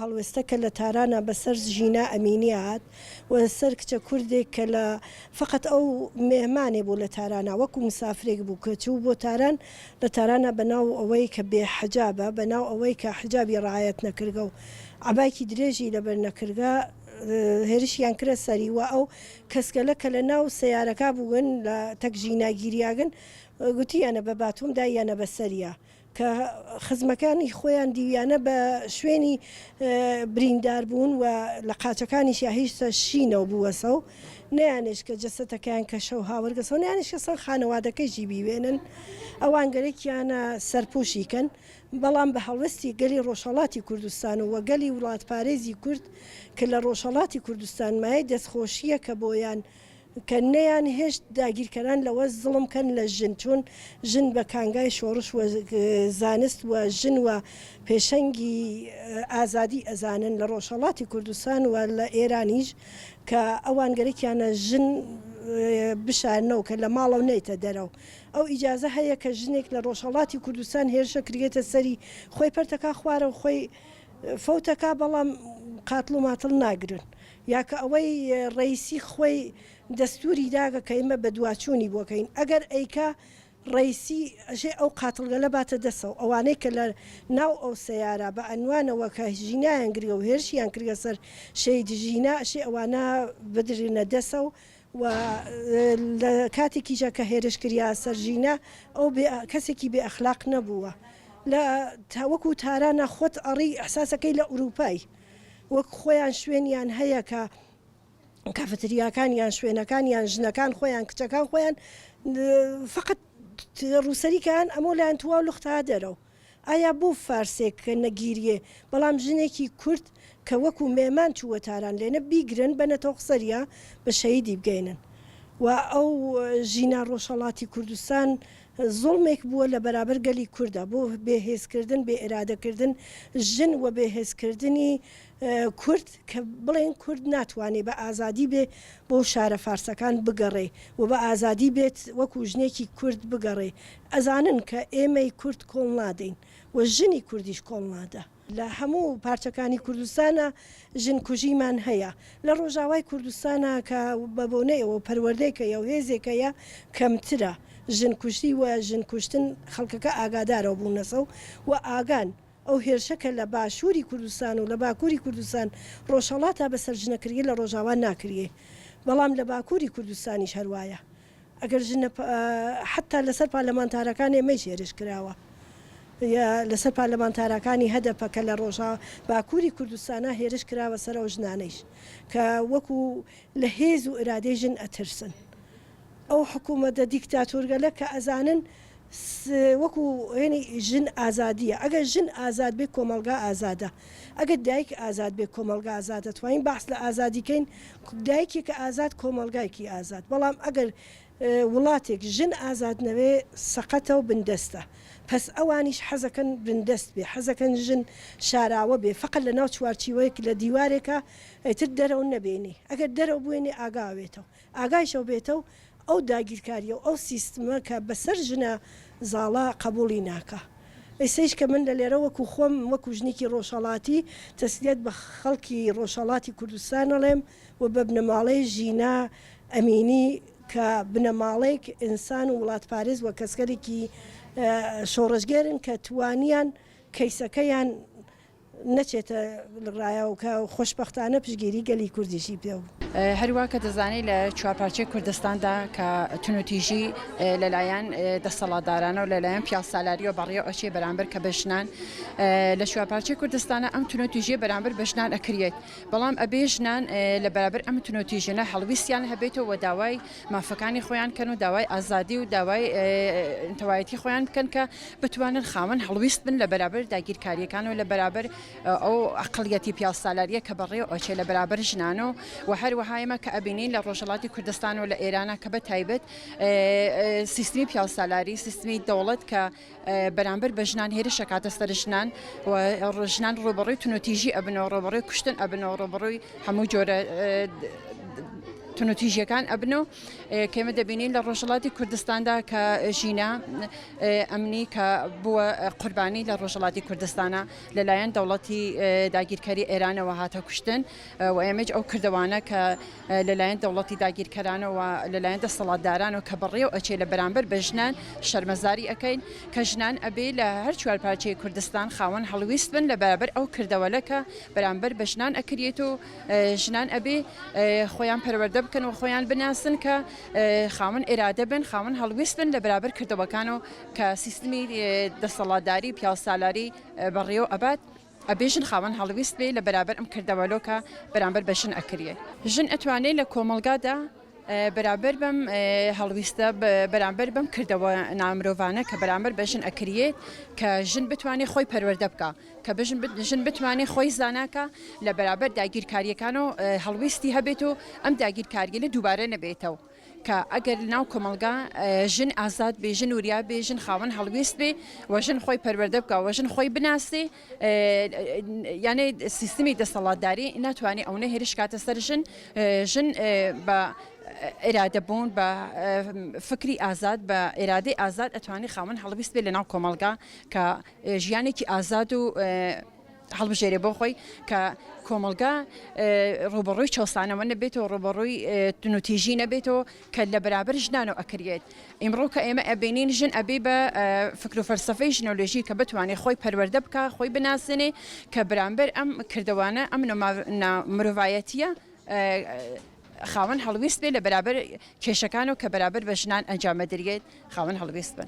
هەڵوێستە کە لە تارانا بە سەر ژینا ئەمینی هات و سەر کچە کوردێک کە لە فەقەت ئەو مێهمانێ بوو لە تارانا وەکوو مسافرێک بوو کە چوو بۆ تاران لە تارانا بە ناو ئەوەی کە بێ حجابە بە ناو ئەوەی کە حجابی ڕعایەت نەکردگە و عەبایکی درێژی لەبەر نەکردگە هێرشیان کرە سەری و ئەو کەسگەلە کە لە ناو سەیارەکا بوون لە تەک ژینا گیریاگن گوتیانە بە باتوم داییانە بە سەریا کە خزمەکانی خۆیان دیویانە بە شوێنی بریندار بوون و لە قاچەکانیشیا هیچ شینەو بووەسەو نەیانێشت کە جەسەتەکەیان کە شەو هاوەرگەسەو نەیانێشت کە سەن خانەوادەکەیشی بیوێنن ئەوان گەرەکیانە سەرپوشی کەن بەڵام بە هەڵوێستی گەلی ڕۆژهەڵاتی کوردستان و گەلی وڵاتپارێزی کورد کە لە ڕۆژهەڵاتی کوردستان مایەی دەستخۆشییە کە بۆیان کە نەیان هێشت داگیرکەران لەوە زڵم کەن لە ژن چون ژن بە کانگای شۆڕش و زانست و ژن و پێشەنگی ئازادی ئەزانن لە ڕۆژهەڵاتی کوردستان و لە ئێرانیش کە ئەوان گەرەکیانە ژن بشارنەوە کە لە ماڵەوە نەیتە دەرەوە ئەو ئیجازە هەیە کە ژنێک لە ڕۆژهەڵاتی کوردستان هێرشە کریەتە سەری خۆی پەرتەکا خوارەوە خۆی فەوتەکا بەڵام قاتڵ و ماتڵ ناگرن یا کە ئەوەی ڕەیسی خۆی دەستوری داگە کە ئیمە بەدواچوونی بۆ کەین ئەگەر ئەیکا ڕەیسی ئەژێ ئەو قاتڵگەلە باتە دەسەو ئەوانەی کە لە ناو ئەو سەیارە بە ئەنوانەوە کە ژینایان گرگە و هێرشیان کردگە سەر شەهید ژینا ئەشێ ئەوانە بدرنە دەسەو و لە کاتێکیشا کە هێرش کریا سەر ژینا ئەو بێ کەسێکی بێ ئەخلاق نەبووە لە وەکو تارانا خۆت ئەڕی ئیحساسەکەی لە ئوروپای وەک خۆیان شوێنیان هەیە کە کافتریاکان یان شوێنەکان یان ژنەکان خۆیان کچەکان خۆیان فقط ڕووسەریکان ئەمۆ لایەن تواو لوخت ها دەرەوە ئایا بۆ فارسێک کە نەگیریێ بەڵام ژنێکی کورد کە وەکو مێمان چووە تاران لێنە بیگرن بەنە تۆقسەریا بە شەهیدی بگەینن و ئەو ژینا ڕۆژهەڵاتی کوردستان زوڵمێک بووە لە بەرابەر گەلی کوردا بۆ بێ هێز کردن بێ ئێرادە کردن ژن وە بێ هێز کردنی کورد کە بڵێن کورد ناتوانێ بە ئازادی بێ بۆ شارە فارسەکان بگەڕێ و بە ئازادی بێت وەکو ژنێکی کورد بگەڕێ ئەزانن کە ئێمەی کورد کۆڵ نادەین و ژنی کوردیش کۆڵ نادا. لە هەموو پارچەکانی کوردستانا ژن کوژیمان هەیە لە ڕۆژاوای کوردستانا کە بە بۆنەی ئەوە پەروەردەیەک هەیە و هێزێک هەیە کەمترە ژن کوژی و ژن کوشتن خەڵکەکە ئاگادارەوە بوونەسەو و ئاگان ئەو هێرشە کە لە باشووری کوردستان و لە باکووری کوردستان ڕۆژهەڵاتا بەسەر ژنە کریێ لە ڕۆژاوا ناکریێ بەڵام لە باکووری کوردستانیش هەر وایە ئەگەر ژنە حەتا لەسەر پارلەمانتارەکان ئێمەیش هێرش کراوە یا لەسەر پارلەمانتاراکانی هەدەپە کە لە ڕۆژا باکووری کوردستانا هێرش کراوە سەر ئەو ژنانەیش کە وەکوو لە هێز و ئرادەی ژن ئەترسن ئەو حکوومەتە دیکتاتۆرگەلە کە ئەزانن وەکو هێنی ژن ئازادیە ئەگەر ژن ئازاد بێ کۆمەڵگا ئازادە ئەگەر دایک ئازاد بێ کۆمەڵگا ئازادە توانین باس لە ئازادی کەین دایکێکە ئازاد کۆمەڵگایکی ئازاد بەڵام ئەگەر وڵاتێک ژن ئازاد نەوێ سەقەتە و بندەستە پەس ئەوانیش حەزەکەن بندەست بێ حەزەکەن ژن شاراوە بێ فەقەت لە ناو چوارچیوەیەک لە دیوارێکە ئیتر دەرەوە نەبێنی ئەگەر دەرەوە بوێنێ ئاگاوێتەوە ئاگایشەو بێتەو ئەو داگیرکاریە و ئەو سیستمە کە بەسەر ژنە زاڵە قەبوڵی ناکا. ئیسەیش کە من لە لێرە وەکو خۆم وەکو ژنیکی ڕۆژهەڵاتی تەسلیەت بە خەڵکی ڕۆژهەڵاتی کوردستان ئەڵێم و بە بنەماڵەی ژینا ئەمینی کە بنەماڵەیەک ئینسان و وڵاتپارێز و کەسگەلێکی شۆڕشگێرن کە توانیان کەیسەکەیان نەچێتە ڕایەوە کە خۆشبەختانە پشتگیری گەلی کوردیشی پێ بوو. هەروا کە دەزانی لە چوارپارچەی کوردستاندا کە تونوتیژی لەلایەن دەسەڵاتدارانە و لەلایەن پیاوسالاریەوە بەڕێوە ئەچێ بەرامبەر کە بە ژنان لە چوارپارچەی کوردستانە ئەم تونوتیژیە بەرامبەر بە ژنان ئەکریێت بەڵام ئەبێ ژنان لە بەرابەر ئەم تونوتیژیانە هەڵویستیان هەبێتەوە و داوای مافەکانی خۆیان کەن و داوای ئازادی و داوای نەتەوایەتی خۆیان بکەن کە بتوانن خاوەن هەڵویست بن لە بەرابەر داگیرکاریەکان و لە بەرابەر ئەو ئەقڵیەتی پیاوسالاریە کە بەڕێوە ئەچێ لە بەرابەر ژنان و و هەروەها ئێمە کە ئەبینین لە ڕۆژهەڵاتی کوردستان و لە ئێرانە کە بە تایبەت سیستمی پیاوسالاری سیستمی دەوڵەت کە بەرامبەر بە ژنان هێرش ئەکاتە سەر ژنان و ژنان ڕووبەڕووی توندوتیژی ئەبنەوە ڕووبەڕووی کوشتن ئەبنەوە ڕووبەڕووی هەموو جۆرە. تونوتیژیەکان ئەبن و کێمە دەبینین لە ڕۆژهەڵاتی کوردستاندا کە ژینا ئەمنی کە بووە قوربانی لە ڕۆژهەڵاتی کوردستانە لەلایەن دەوڵەتی داگیرکەری ئێرانەوە هاتە کوشتن و ئێمەیش ئەو کردەوانە کە لەلایەن دەوڵەتی داگیرکەرانەوە لەلایەن دەسەڵاتدارانەوە کە بەڕێوە ئەچێ لە بەرامبەر بە ژنان شەرمەزاری ئەکەین کە ژنان ئەبێ لە هەر چوارپارچەی کوردستان خاوەن هەڵویست بن لە بەرابەر ئەو کردەوەلە کە بەرامبەر بە ژنان ئەکریێت و ژنان ئەبێ خۆیان پەروەردە بکەن و خۆیان بناسن کە خاوەن ئیرادە بن خاوەن هەڵویست بن لە بەرابەر کردەوەکان و کە سیستمی دەسەڵاتداری پیاوسالاری بەڕێوە ئەبات. ئەبێ ژن خاوەن هەڵویست بێ لە بەرابەر ئەم کردەوەلۆ کە بەرامبەر بە ژن ئەکریێ. ژن ئەتوانێ لە کۆمەڵگادا بەرابەر بەم هەڵویستە بەرامبەر بەم کردەوە نامرۆڤانە کە بەرامبەر بە ژن ئەکریێت کە ژن بتوانێ خۆی پەروەردە بکا کە بژن ژن بتوانێ خۆی زاناکا لە بەرابەر داگیرکاریەکان و هەڵویستی هەبێت و ئەم داگیرکاریەلە دووبارە نەبێتەوە. کە ئەگەر لەناو کۆمەڵگا ژن ئازاد بێ، ژن وریا بێ، ژن خاوەن هەڵوێست بێ و ژن خۆی پەروەردە بکا و ژن خۆی بناسێ، یانێ سیستمی دەسەڵاتداری ناتوانێ ئەونە هێرش کاتە سەر ژن، ژن بە ئیرادە بوون، بە فکری ئازاد، بە ئیرادەی ئازاد ئەتوانێ خاوەن هەڵویست بێ لەناو کۆمەڵگا کە ژیانێکی ئازاد و هەڵبژێرێ بۆ خۆی کە کۆمەڵگا ڕووبەڕووی چەوسانەوە نەبێتەوە، ڕووبەڕووی توندوتیژی نەبێتەوە کە لە بەرابەر ژنانەوە ئەکریێت. ئیمڕۆ کە ئێمە ئەبینین ژن ئەبێ بە فکر و فەلسەفەی ژنۆلۆژی کە بتوانێ خۆی پەروەردە بکا، خۆی بناسێنێ کە بەرامبەر ئەم کردەوانە، ئەم نامرۆڤایەتییە خاوەن هەڵویست بێ لە بەرابەر کێشەکان و کە بەرابەر بە ژنان ئەنجامەدریێت خاوەن هەڵویست بن.